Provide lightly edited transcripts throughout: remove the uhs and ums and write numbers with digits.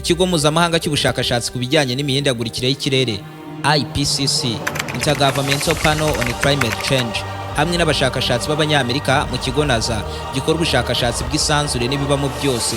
Ikigo mpuzamahanga cy'ubushakashatsi ku bijyanye n'imihindagurikire y'ikirere, IPCC, Intergovernmental Panel on Climate Change, hamwe n'abashakashatsi b'Abanyamerika mu kigo NASA gikora ubushakashatsi bw'isanzure n'ibibamo byose,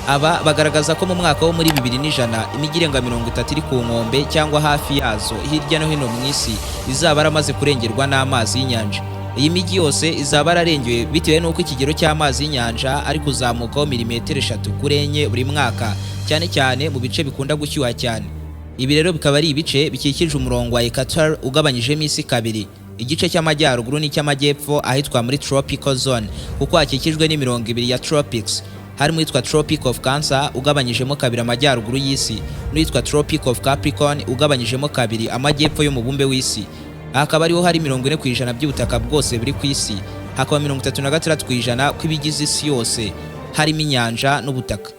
aba bagaragaza ko mu mwaka wo muri 2100 imijyi irenga 30 iri ku nkombe cyangwa hafi yazo hirya no hino mu isi izaba yaramaze kurengerwa n'amazi y'inyanja. Iyi mijyi yose izaba yararengewe bitewe n'uko ikigero cy'amazi y'inyanja ari kuzamukaho milimetero 3 kuri 4 buri mwaka, cyane cyane mu bice bikunda gushyuha cyane. Ibi rero bikaba ari ibice bikikije umurongo wa equator ugabanyijemo isi kabiri, igice cy'amajyaruguru n'icy'amajyepfo, ahitwa muri tropical zone, kuko hakikijwe n'imirongo ibiri ya tropics, harimo uwitwa Tropic of Cancer ugabanyijemo kabiri amajyaruguru y'isi, n'uwitwa Tropic of Capricorn ugabanyijemo kabiri amajyepfo y'umubumbe w'isi. Aha akaba ariho hari 40% by'ubutaka bwose buri ku isi, hakaba 36% kw'ibigize isi yose, harimo inyanja n'ubutaka.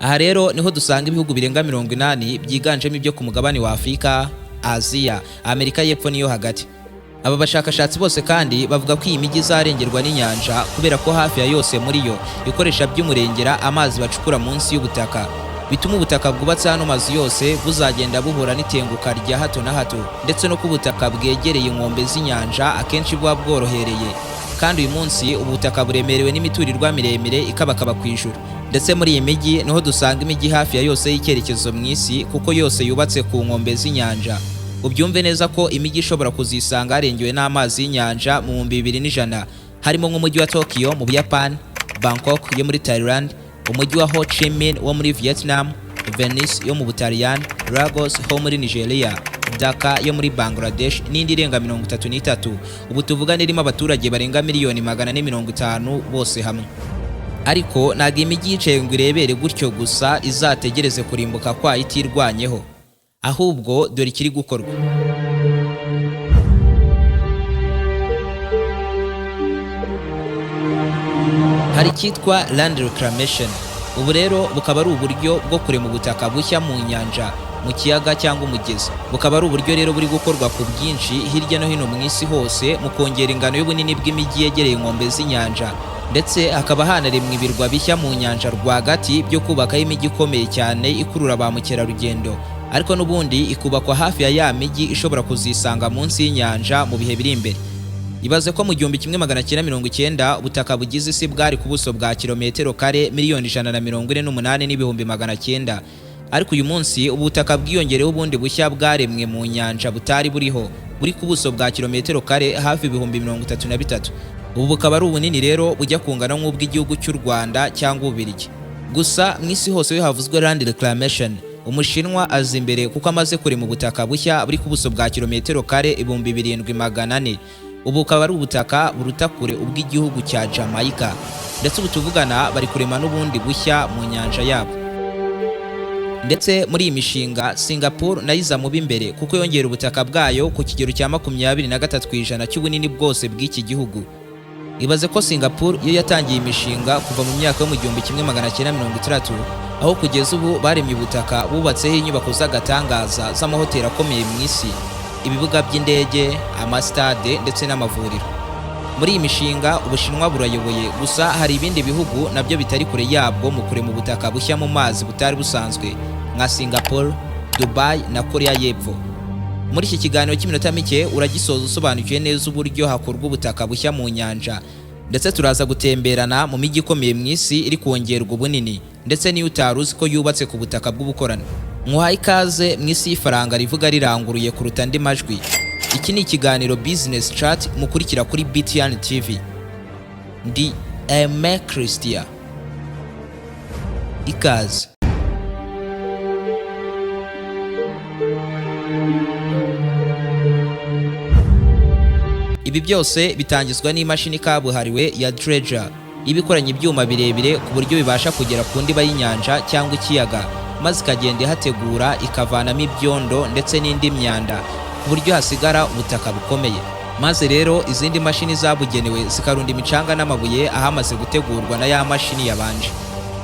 Aha rero niho dusanga ibihugu birenga 80 byiganjemo ibyo ku mugabane wa Afurika, Aziya, Amerika y'Epfo n'iyo hagati. Aba bashakashatsi bose kandi bavuga ko iyi mijyi izarengerwa n'inyanja kubera ko hafi ya yose muri yo ikoresha by'umurengera amazi bacukura munsi y'ubutaka, bituma ubutaka bwubatse hano mazu yose buzagenda buhura n'itenguka rya hato na hato, ndetse no ku butaka bwegereye inkombe z'inyanja akenshi buba bworohereye, kandi uyu munsi ubutaka buremerewe n'imiturirwa miremire ikabakaba ku ijuru. Ndetse muri iyi mijyi niho dusanga imijyi hafi ya yose y'icyerekezo mu isi, kuko yose yubatse ku nkombe z'inyanja. Ubyumve neza ko imijyi ishobora kuzisanga harengewe n'amazi y'inyanja mu 2100 harimo nk'umujyi wa Tokyo mu Buyapani, Bangkok yo muri Thailand, umujyi wa Ho Chi Minh wo muri Vietnam, Venice yo mu Butaliyani, Lagos ho muri Nigeria, Dhaka yo muri Bangladesh n'indi irenga 33 ubu tuvugana irimo abaturage barenga miliyoni 450 bose hamwe. Ariko ntabwo imijyi yicaye ngo irebere gutyo gusa izategereze kurimbuka kwayo itirwanyeho, ahubwo dore ikiri gukorwa. Hari icyitwa land reclamation. Ubu rero bukaba ari uburyo bwo kurema ubutaka bushya mu nyanja, mu kiyaga cyangwa umugezi. Bukaba ari uburyo rero buri gukorwa ku bwinshi hirya no hino mu isi hose mu kongera ingano y'ubunini bw'imijyi yegereye inkombe z'inyanja, ndetse hakaba hanaremwa ibirwa bishya mu nyanja rwagati byo kubakaho imijyi ikomeye cyane ikurura ba mukerarugendo, ariko n'ubundi ikubakwa hafi ya ya mijyi ishobora kuzisanga munsi y'inyanja mu bihe biri imbere. Ibaze ko mu 1990 ubutaka bugize isi bwari ku buso bwa kilometero kare miliyoni 148,900,000, ariko uyu munsi ubutaka bwiyongereho ubundi bushya bwaremwe mu nyanja butari buriho, buri ku buso bwa kilometero kare hafi 33,000. Ubu bukaba ari ubunini rero bujya kungana nk'ubw'igihugu cy'u Rwanda cyangwa Ububiligi. Gusa mu isi hose iyo havuzwe land reclamation, Umushinwa aza imbere, kuko amaze kurema ubutaka bushya buri ku buso bwa kilometero kare 7400. Ubu bukaba ari ubutaka buruta kure ubw'igihugu cya Jamaica, ndetse ubu tuvugana bari kurema n'ubundi bushya mu nyanja yabo. Ndetse muri iyi mishinga Singapore nayo iza mu b'imbere, kuko yongera ubutaka bwayo ku kigero cya 23% cy'ubunini bwose bw'iki gihugu. Ibaze ko Singapore yo yatangiye imishinga kuva mu myaka yo mu 1960, aho kugeza ubu baremye ubutaka bubatseho inyubako z'agatangaza z'amahoteli akomeye mu isi, ibibuga by'indege, amasitade ndetse n'amavuriro. Muri iyi mishinga Ubushinwa burayoboye, gusa hari ibindi bihugu nabyo bitari kure yabwo mu kurema ubutaka bushya mu mazi butari busanzwe, nka Singapore, Dubai na Korea y'Epfo. Muri iki kiganiro cy'iminota mike uragisoza usobanukiwe neza uburyo hakorwa ubutaka bushya mu nyanja, ndetse turaza gutemberana mu mijyi ikomeye mu isi iri kongerwa ubunini, ndetse n'iyo utari uzi ko yubatse ku butaka bw'ubukorano. Nkuhaye ikaze mu isi y'ifaranga rivuga riranguruye kuruta andi majwi. Iki ni ikiganiro Business Chat mukurikira kuri BTN TV. Ndi Aime Christian. Ikaze. Ibi byose bitangizwa n'imashini kabuhariwe ya dredger, iba ikoranye ibyuma birebire ku buryo bibasha kugera ku ndiba y'inyanja cyangwa ikiyaga, maze ikagenda ihategura, ikavanamo ibyondo ndetse n'indi myanda ku buryo hasigara ubutaka bukomeye. Maze rero izindi mashini zabugenewe zikarunda imicanga n'amabuye ahamaze gutegurwa na ya mashini yabanje.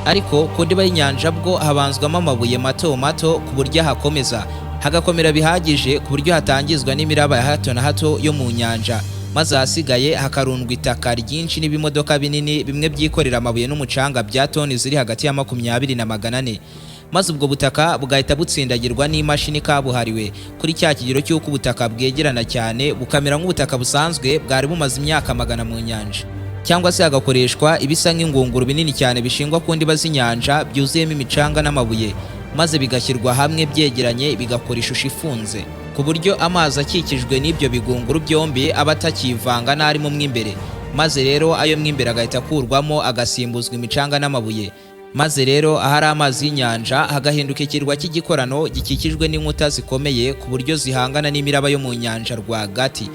Ariko ku ndiba y'inyanja bwo habanzwamo amabuye mato mato ku buryo ahakomeza hagakomera bihagije, ku buryo hatangizwa n'imiraba ya hato na hato yo mu nyanja, maze ahasigaye hakarundwa itaka ryinshi n'ibimodoka binini bimwe byikorera amabuye n'umucanga bya toni ziri hagati ya 20 na 400. Maze ubwo butaka bugahita butsindagirwa n'imashini kabuhariwe kuri cya kigero cy'uko ubutaka bwegerana cyane, bukamera nk'ubutaka busanzwe bwari bumaze imyaka magana mu nyanja. Cyangwa se hagakoreshwa ibisa nk'ingunguru binini cyane bishingwa ku ndiba z'inyanja, byuzuyemo imicanga n'amabuye, maze bigashyirwa hamwe byegeranye, bigakora ishusho ifunze, ku buryo amazi akikijwe n'ibyo bigunguru byombi aba atakivanga n'arimo mo imbere. Maze rero ayo mo imbere agahita akurwamo, agasimbuzwa imicanga n'amabuye. Maze rero ahari amazi y'inyanja hagahinduka ikirwa cy'igikorano gikikijwe n'inkuta zikomeye, ku buryo zihangana n'imiraba yo mu nyanja rwagati.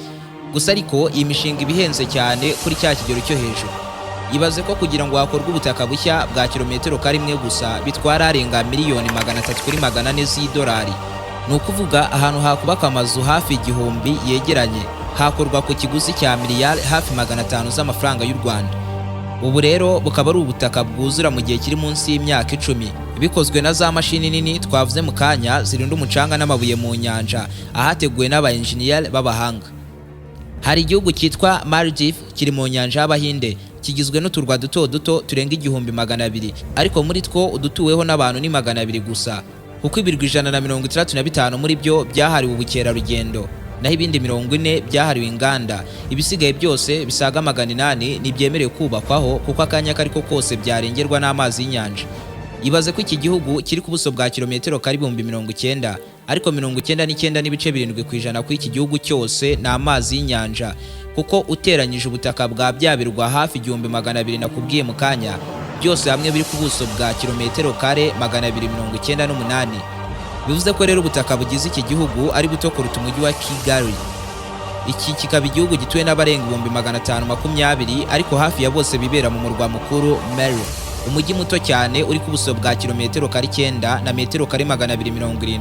Gusa ariko iyi mishinga iba ihenze cyane kuri cya kigero cyo hejuru. Ibaze ko kugira ngo hakorwe ubutaka bushya bwa kilometero karimwe gusa bitwara arenga miliyoni 300 kuri 400 z'idolari. Ni ukuvuga ahantu hakubaka amazu hafi 1000 yegeranye hakorwa ku kiguzi cya miliyari hafi 500 z'amafaranga y'u Rwanda. Ubu rero bukaba ari ubutaka bwuzura mu gihe kiri munsi y'imyaka 10, bikozwe na za mashini nini twavuze mu kanya zirinda umucanga n'amabuye mu nyanja, ahateguwe n'aba engineer b'abahanga. Hari igihugu cyitwa Maldives kiri mu nyanja y'Abahinde, kigizwe n'uturwa duto duto turenga 1200, ariko muri two udutuweho n'abantu ni 200 gusa, kuko ibirwa 165 muri byo byahariwe ubukerarugendo, naho ibindi 40 byahariwe inganda. Ibisigaye byose bisaga 800 ntibyemerewe kubakwaho, kuko akanya kariko kose byarengerwa n'amazi y'inyanja. Ibaze ko iki gihugu kiri ku buso bwa kilometero kari 90,000, ariko 99.7% kuri iki gihugu cyose ni amazi y'inyanja, kuko uteranyije ubutaka bwa bya birwa hafi 1200 nakubwiye mu kanya, byose hamwe biri ku buso bwa kilometero kare 298. Bivuze ko rero ubutaka bugize iki gihugu ari buto kuruta umujyi wa Kigali. Iki kikaba igihugu gituwe n'abarenga 520,000, ariko hafi ya bose bibera mu murwa mukuru Male, umujyi muto cyane uri ku buso bwa kilometero kare 9 na metero kare 270.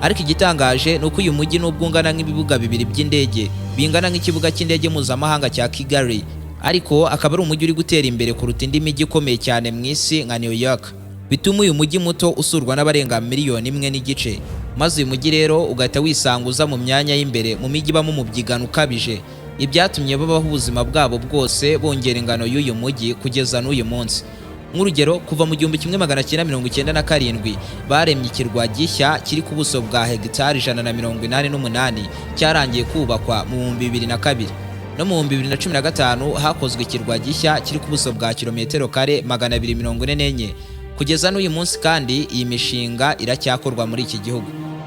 Ariko igitangaje ni uko uyu mujyi, nubwo ungana nk'ibibuga bibiri by'indege bingana nk'ikibuga cy'indege mpuzamahanga cya Kigali, ariko akaba ari umujyi uri gutera imbere kuruta indi mijyi ikomeye cyane mu isi nka New York. Bituma uyu mujyi muto usurwa n'abarenga miliyoni 1.5. Maze uyu mujyi rero ugahita wisanga uza mu myanya y'imbere mu mijyi ibamo umubyigano ukabije, ibyatumye babaho ubuzima bwabo bwose bongera ingano y'uyu mujyi kugeza n'uyu munsi. Nk'urugero, kuva mu 1997 baremye ikirwa gishya kiri ku buso bwa hegitari 188, cyarangiye kubakwa mu 2002. No mu 2015 hakozwe ikirwa gishya kiri ku buso bwa kilometero kare 244. Kugeza n'uyu munsi kandi iyi mishinga iracyakorwa muri iki gihugu.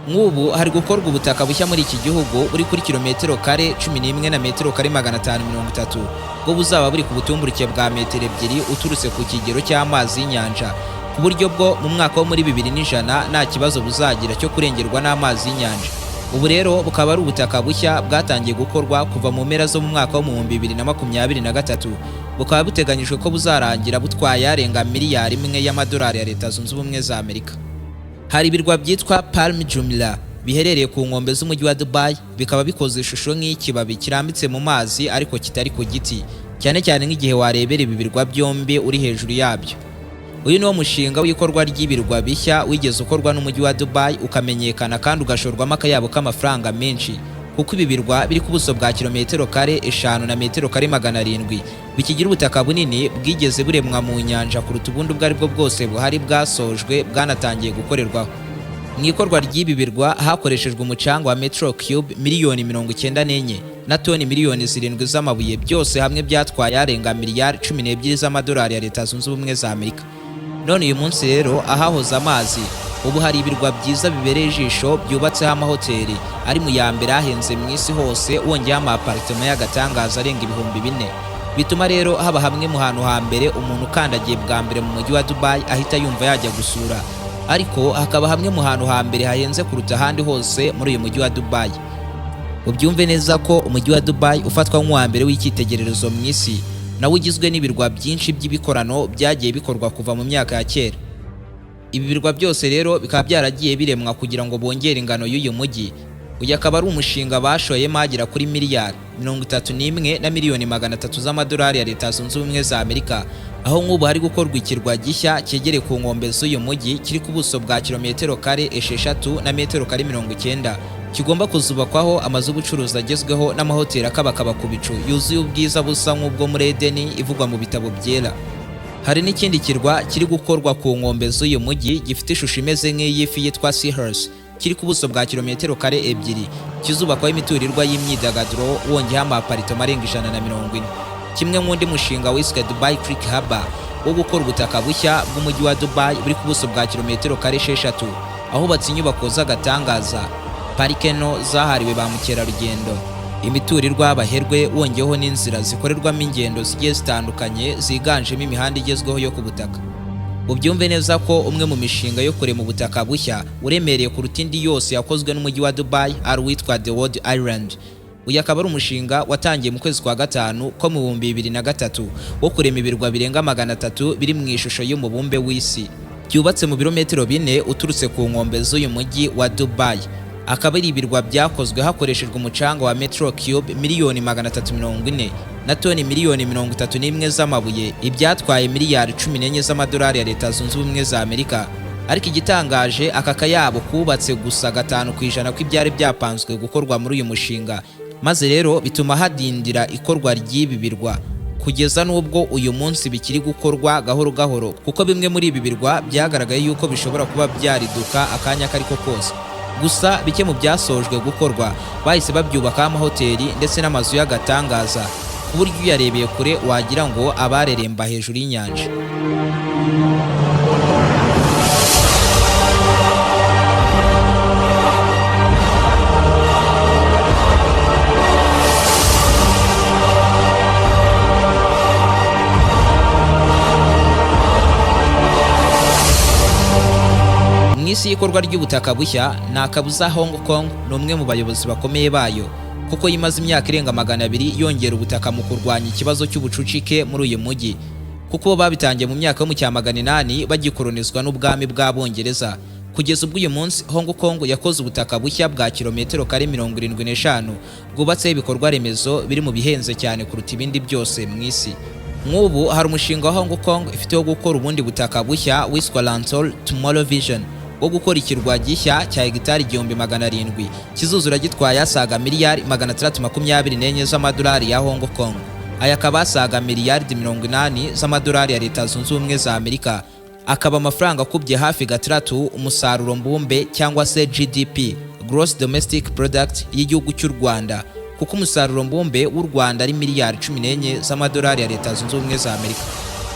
Nk'ubu hari gukorwa ubutaka bushya muri iki gihugu buri kuri kilometero kare 11 na metero kare 530, bwo buzaba buri ku butumburuke bwa metero 2 uturutse ku kigero cy'amazi y'inyanja, ku buryo bwo mu mwaka wo muri 2100 nta kibazo buzagira cyo kurengerwa n'amazi y'inyanja. Ubu rero bukaba ari ubutaka bushya bwatangiye gukorwa kuva mu mpera zo mu mwaka wo mu 2023, bukaba buteganyijwe ko buzarangira butwaye arenga miliyari 1 y'amadolari ya Leta Zunze Ubumwe za Amerika. Hari ibirwa byitwa Palm Jumeirah biherereye ku nkombe z'umujyi wa Dubai, bikaba bikoze ishusho nk'ikibabi kirambitse mu mazi ariko kitari ku giti, cyane cyane nk'igihe warebera ibi birwa byombi uri hejuru yabyo. Uyu niwo mushinga w'ikorwa ry'ibirwa bishya wigeze ukorwa n'umujyi wa Dubai ukamenyekana kandi ugashorwamo akayabo k'amafaranga menshi, kuko ibi birwa biri ku buso bwa kilometero kare 5 na metero kare 700, bikigira ubutaka bunini bwigeze buremwa mu nyanja kuruta ubundi ubwo ari bwo bwose buhari bwasojwe, bwanatangiye gukorerwaho. Mu ikorwa ry'ibi birwa hakoreshejwe umucanga wa metero cube miliyoni 94 na toni miliyoni 7 z'amabuye, byose hamwe byatwaye arenga miliyari 12 z'amadolari ya Leta Zunze Ubumwe za Amerika. None uyu munsi rero ahahoze amazi ubu hari ibirwa byiza bibereye ijisho, byubatseho amahoteli ari mu ya mbere ahenze mu isi hose, wongeyeho ama apartment y'agatangaza arenga 4000. Bituma rero haba hamwe mu hantu hambere umuntu ukandagiye bwa mbere mu mujyi wa Dubai ahita yumva yajya gusura, ariko hakaba hamwe mu hantu hambere hahenze kuruta ahandi hose muri uyu mujyi wa Dubai. Ubyumve neza ko umujyi wa Dubai ufatwa nk'uwa mbere w'icyitegererezo mu isi, nawo ugizwe n'ibirwa byinshi by'ibikorano byagiye bikorwa kuva mu myaka ya kera. Ibi birwa byose rero bikaba byaragiye biremwa kugira ngo bongere ingano y'uyu mujyi. Uyu akaba ari umushinga bashoyemo agera kuri miliyari 31 na miliyoni 300 z'amadolari ya Leta Zunze Ubumwe za Amerika, aho nk'ubu hari gukorwa ikirwa gishya cyegereye ku nkombe z'uyu mujyi, kiri ku buso bwa kilometero kare 6 na metero kare 90, kigomba kuzubakwaho amazu y'ubucuruzi agezweho n'amahoteli akabakaba ku bicu, yuzuye ubwiza busa nk'ubwo muri Edeni ivugwa mu bitabo byera. Hari n'ikindi kirwa kiri gukorwa ku nkombe z'uyu mujyi, gifite ishusho imeze nk'iy'ifi, yitwa Seahorse, kiri ku buso bwa kilometero kare 2, kizubakwaho imiturirwa y'imyidagaduro, wongeyeho amaparitoma arenga 140, kimwe nk'undi mushinga wiswe Dubai Creek Harbour wo gukora ubutaka bushya bw'umujyi wa Dubai buri ku buso bwa kilometero kare 6, ahubatse inyubako z'agatangaza, parike nto zahariwe ba mukerarugendo, imiturirwa y'abaherwe, wongeyeho n'inzira zikorerwamo ingendo zigiye zitandukanye ziganjemo imihanda igezweho yo ku butaka. Ubyumve neza ko umwe mu mishinga yo kurema ubutaka bushya uremereye kuruta indi yose yakozwe n'umujyi wa Dubai ari uwitwa The World Island. Uyu akaba ari umushinga watangiye mu kwezi kwa gatanu ko mu 2003, wo kurema ibirwa birenga 300 biri mu ishusho y'umubumbe w'isi, byubatse mu birometero 4 uturutse ku nkombe z'uyu mujyi wa Dubai. Akaba ari ibirwa byakozwe hakoreshejwe umucanga wa metero cube 340,000,000 na toni 31,000,000 z'amabuye, ibyatwaye miliyari 14 z'amadolari ya Leta Zunze Ubumwe za Amerika. Ariko igitangaje, aka kayabo kubatse gusa 5% kw'ibyari byapanzwe gukorwa muri uyu mushinga, maze rero bituma hadindira ikorwa ry'ibi birwa kugeza n'ubwo uyu munsi bikiri gukorwa gahoro gahoro, kuko bimwe muri ibi birwa byagaragaye yuko bishobora kuba byariduka akanya akariko kose. Gusa bike mu byasojwe gukorwa bahise babyubakaho amahoteli ndetse n'amazu y'agatangaza, ku buryo uyarebeye kure wagira ngo abareremba hejuru y'inyanja. Mu isi y'ikorwa ry'ubutaka bushya, nta kabuza Hong Kong ni umwe mu bayobozi bakomeye bayo, kuko yimaze imyaka irenga 200 yongera ubutaka mu kurwanya ikibazo cy'ubucucike muri uyu mujyi, kuko bo babitangiye mu myaka yo mu cya 800 bagikoronizwa n'ubwami bw'Abongereza. Kugeza ubwo uyu munsi Hong Kong yakoze ubutaka bushya bwa kilometero kare 75, bwubatseho ibikorwa remezo biri mu bihenze cyane kuruta ibindi byose mu isi. Nk'ubu hari umushinga wa Hong Kong ifite wo gukora ubundi butaka bushya wiswa Lantau Tomorrow Vision, wo gukora ikirwa gishya cya hegitari 1700, kizuzura gitwaye asaga miliyari 624 z'amadolari ya Hong Kong. Aya akaba asaga miliyaridi 80 z'amadolari ya Leta Zunze Ubumwe za Amerika, akaba amafaranga akubye hafi gatandatu umusaruro mbumbe cyangwa se GDP, Gross Domestic Product, y'igihugu cy'u Rwanda, kuko umusaruro mbumbe w'u Rwanda ari miliyari 14 z'amadolari ya Leta Zunze Ubumwe za Amerika.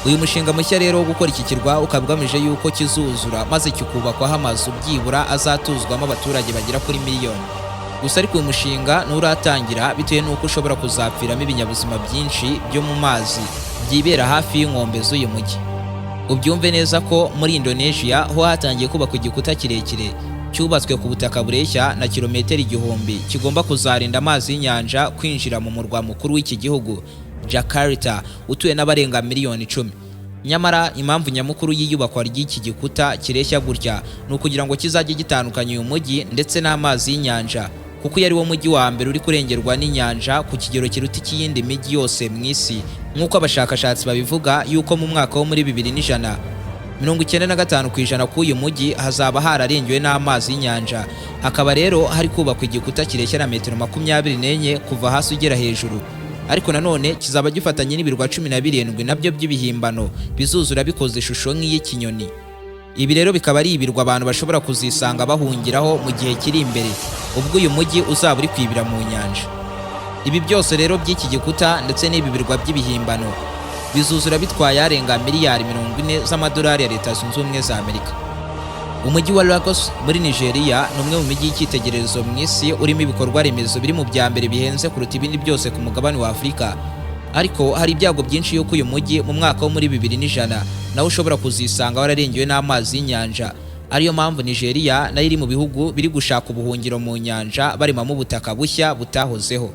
Uyu mushinga mushya rero wo gukora iki kirwa ukaba ugamije yuko kizuzura maze kikubakwaho amazu byibura azatuzwamo abaturage bagera kuri miliyoni. Gusa ariko uyu mushinga nturatangira, bitewe n'uko ushobora kuzapfiramo ibinyabuzima byinshi byo mu mazi byibera hafi y'inkombe z'uyu mujyi. Ubyumve neza ko muri Indonesia ho hatangiye kubakwa igikuta kirekire cyubatswe ku butaka bureshya na kilometero 1000, kigomba kuzarinda amazi y'inyanja kwinjira mu murwa mukuru w'iki gihugu Jakarta, utuwe n'abarenga miliyoni 10. Nyamara impamvu nyamukuru y'iyubakwa ry'iki gikuta kireshya gutya ni ukugira ngo kizajye gitandukanya uyu mujyi ndetse n'amazi y'inyanja, kuko uyu ari wo mujyi wa mbere uri kurengerwa n'inyanja ku kigero kiruta icy'iyindi mijyi yose mu isi, nk'uko abashakashatsi babivuga yuko mu mwaka wo muri 2100, 95% k'uyu mujyi hazaba hararengewe n'amazi y'inyanja. Hakaba rero hari kubakwa igikuta kireshya na metero 24 kuva hasi ugera hejuru, ariko nanone kizaba gifatanye n'ibirwa 17 nabyo by'ibihimbano bizuzura bikoze ishusho nk'iy'ikinyoni. Ibi rero bikaba ari ibirwa abantu bashobora kuzisanga bahungiraho mu gihe kiri imbere, ubwo uyu mujyi uzaba uri kwibira mu nyanja. Ibi byose rero by'iki gikuta ndetse n'ibi birwa by'ibihimbano bizuzura bitwaye arenga miliyari 40 z'amadolari ya Leta Zunze Ubumwe za Amerika. Umujyi wa Lagos muri Nigeria ni umwe mu mijyi y'icyitegererezo mu isi, urimo ibikorwa remezo biri mu bya mbere bihenze kuruta ibindi byose ku mugabane wa Afurika. Ariko hari ibyago byinshi yuko uyu mujyi mu mwaka wo muri 2100 nawe ushobora kuzisanga wararengewe n'amazi y'inyanja, ariyo mpamvu Nigeria nayo iri mu bihugu biri gushaka ubuhungiro mu nyanja, baremamo ubutaka bushya butahozeho.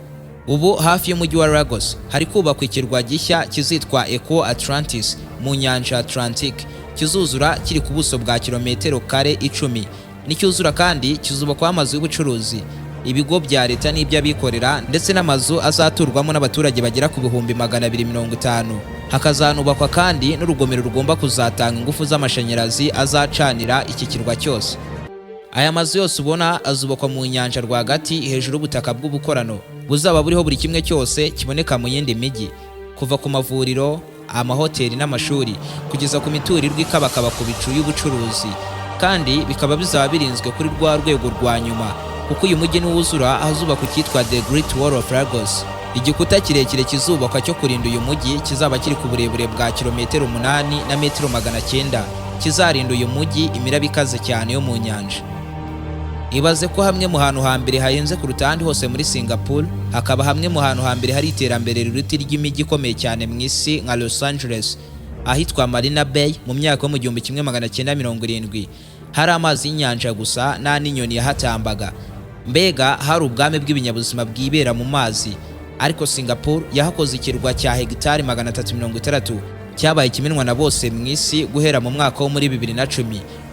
Ubu hafi y'umujyi wa Lagos hari kubakwa ikirwa gishya kizitwa Eco Atlantis mu nyanja Atlantic, kizuzura kiri ku buso bwa kilometero kare 10. Nicyuzura kandi kizubakwaho amazu y'ubucuruzi, ibigo bya leta n'iby'abikorera, ndetse n'amazu azaturwamo n'abaturage bagera ku 250,000. Hakazanubakwa kandi n'urugomero rugomba kuzatanga ingufu z'amashanyarazi azacanira iki kirwa cyose. Aya mazu yose ubona azubakwa mu nyanja rwagati, hejuru y'ubutaka bw'ubukorano buzaba buriho buri kimwe cyose kiboneka mu yindi mijyi, kuva ku mavuriro, Amahoteli n'amashuri, kugeza ku miturirwa ikabakaba ku bicu y'ubucuruzi, kandi bikaba bizaba birinzwe kuri rwa rwego rwa nyuma, kuko uyu mujyi niwuzura ahazubakwa icyitwa The Great Wall of Lagos, igikuta kirekire kizubakwa cyo kurinda uyu mujyi, kizaba kiri ku burebure bwa kilometero 8 na metero 900, kizarinda uyu mujyi imiraba ikaze cyane yo mu nyanja. Ibaze ko hamwe mu hantu hambere hahenze kuruta ahandi hose muri Singapore, hakaba hamwe mu hantu hambere hari iterambere riruta iry'imijyi ikomeye cyane mu isi nka Los Angeles, ahitwa Marina Bay mu myaka yo mu 1970 hari amazi y'inyanja gusa, nta n'inyoni yahatambaga. Mbega hari ubwami bw'ibinyabuzima bwibera mu mazi. Ariko Singapore yahakoze ikirwa cya hegitari 360 cyabaye ikimenwa na bose mu isi guhera mu mwaka wo muri 2010,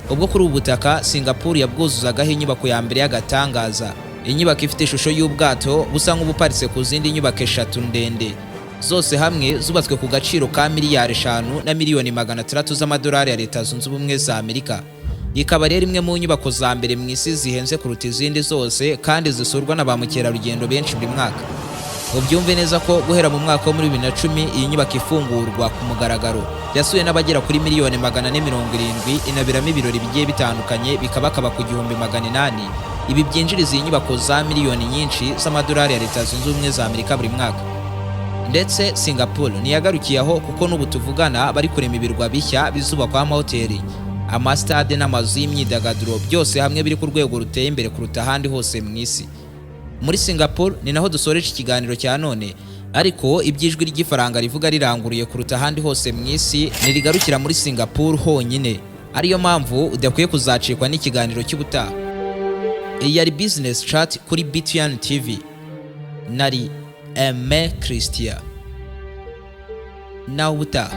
ubwo kuri ubu butaka Singapore yabwuzuzagaho inyubako ya mbere y'agatangaza, inyubako ifite ishusho y'ubwato busa nk'ubuparitse ku zindi nyubako eshatu ndende, zose hamwe zubatswe ku gaciro ka miliyari 5 na miliyoni 600 z'amadolari ya Leta Zunze Ubumwe za Amerika. Ikaba rero imwe mu nyubako za mbere mu isi zihenze kuruta izindi zose, kandi zisurwa na ba mukerarugendo benshi buri mwaka. Ubyumve neza ko guhera mu mwaka wo muri 2010 iyi nyubako ifungurwa ku mugaragaro, yasuwe n'abagera kuri miliyoni 470, inaberamo ibirori bigiye bitandukanye bikabakaba ku 1800. Ibi byinjiriza iyi nyubako za miliyoni nyinshi z'amadolari ya Leta Zunze Ubumwe za Amerika buri mwaka. Ndetse Singapore ntiyagarukiye aho, kuko n'ubu tuvugana bari kurema ibirwa bishya bizubakwaho amahoteli, amasitade n'amazu y'imyidagaduro, byose hamwe biri ku rwego ruteye imbere kuruta ahandi hose mu isi. Muri Singapore ni naho dusoreje ikiganiro cya none, ariko iby'ijwi ry'ifaranga rivuga riranguruye kuruta ahandi hose mu isi ntirigarukira muri Singapore honyine, ariyo mpamvu udakwiye kuzacikwa n'ikiganiro cy'ubutaha. Iyi yari Business Chat kuri BTN TV, nari Aime Christian. Nawe ubutaha.